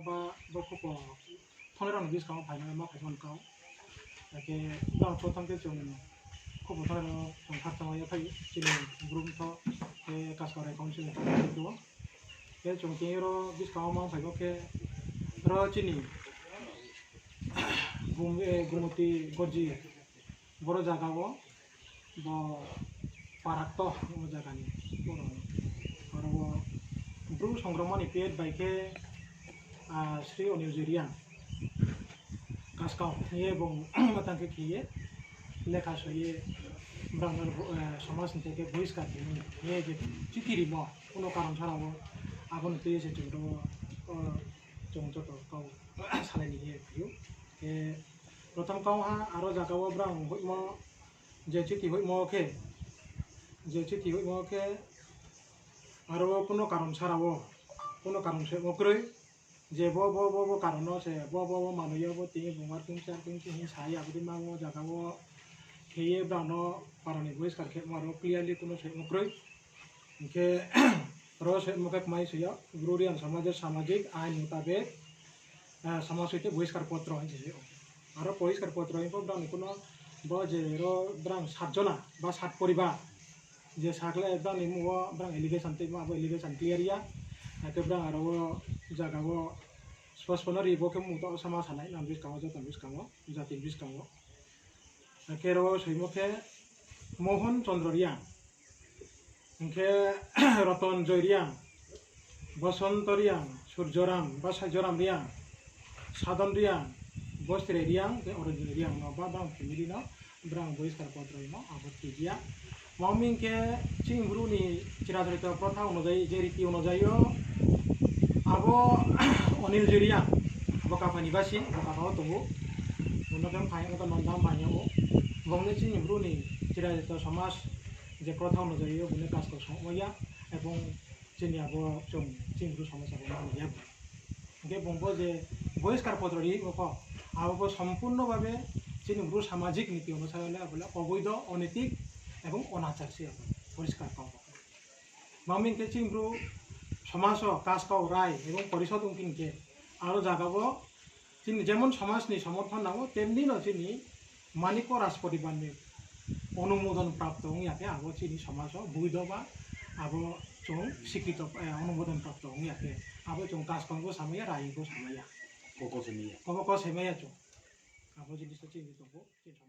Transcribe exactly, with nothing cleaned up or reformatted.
Ba bo khupo thongnai rao ni buskang wo phaimo ma phaimo kau. Akhe brao prothom khe chung khupo thongnai rao chung khakchangma ye phai chini Bru mtho khe Kaskau Rai Council ni thangma khe o. Khe chung tini ro buskang wo ma phai bo khe ro chini Gum-, eh, Gumoti Gorji boro zaga wo bo Parakto o zaga ni boro ni. Aro wo Bru songrongma ni pet bai khe, ah, Sri Onil Jiriang Kaskau hing ye bung matang khe khe ye lekha soi ye brao no, eh, somaj ni theke bohiskar khe ye je chiti rimo kuno karon sara wo abo ni tui ye se chung ro, o, chung joto kau salai ni ye phai ou. Khe prothom kau ha aro zaga wo brao hoihmo, je chiti hoihmo khe, je chiti hoihmo khe, aro wo kuno karon sara wo, kuno karon soimo kroi, je bo, bo, bo, bo karon no se, bo, bo, bo manoi yo bo tini bung arphuh se, arphuh se hing sa ye abo dei ma wo zaga wo khe ye brao no para ni bohiskar khemo aro clearly kuno soimo kroi. Hing khe ro soimo khe kmai soi yo, Bru Reang Samaj, samajik ain mutabek, ah, samaj hoite bohiskar potro hing se ou. Aro bohiskar potro hing pho brao ni kuno bo je ro brao sat jona ba sat poribar je sakle brao ni mmung wo brao allegation tuimo abo allegation clear ya. Akhe brao aro wo zaga wo spospono ri bo khe mmung to sama sanai nang buskang wo, joto ni buskang wo, jati ni buskang wo. Akhe ro soimo khe Mohon Chandra Reang, hing khe Roton Joy Reang, Bosonto Reang, Surjoram, Basai Joram Reang, Sadon Reang, Bostri Reang, khe Oranjini Reang no ba brao family no brao bohiskar potro hingmo abo tiji ya. Mami hing khe chini Bru ni chirajarito protha onujai, je riti onujai yo abo Onil Jiriang, bo Kapha ni basi, bo Kapha wo tong ou. Bung no khe mphang ya, bo to nondam manya ou. Bung le chini Bru ni chirajarito somaj je protha onujai yo bung le kaskau songmo ya, ebong chini abo chung chini Bru somaj abo mani ya bo. Hing khe bung bo je bohiskar potro rimo pho, abo bo sompurno babe chini Bru samajik niti onusare le abo le oboido, oneitik ebong onachar se abo poriskar kau bo. Mami hing khe chini Bru somaj wo kaskau rai ebong porisod ongphi hing khe, aro zaga wo chini jemon somaj ni somorthon nango, temni no chini Manikya Rajporibar ni onumodon prapto ong ya khe abo chini somaj wo boido ba abo chung sikrito, eh, onumodon prapto ong ya khe abo chung kaskau pho samai ya, rai pho samai ya. Koko semai ya chung. Abo jinis to chini tong ou, chini somaj.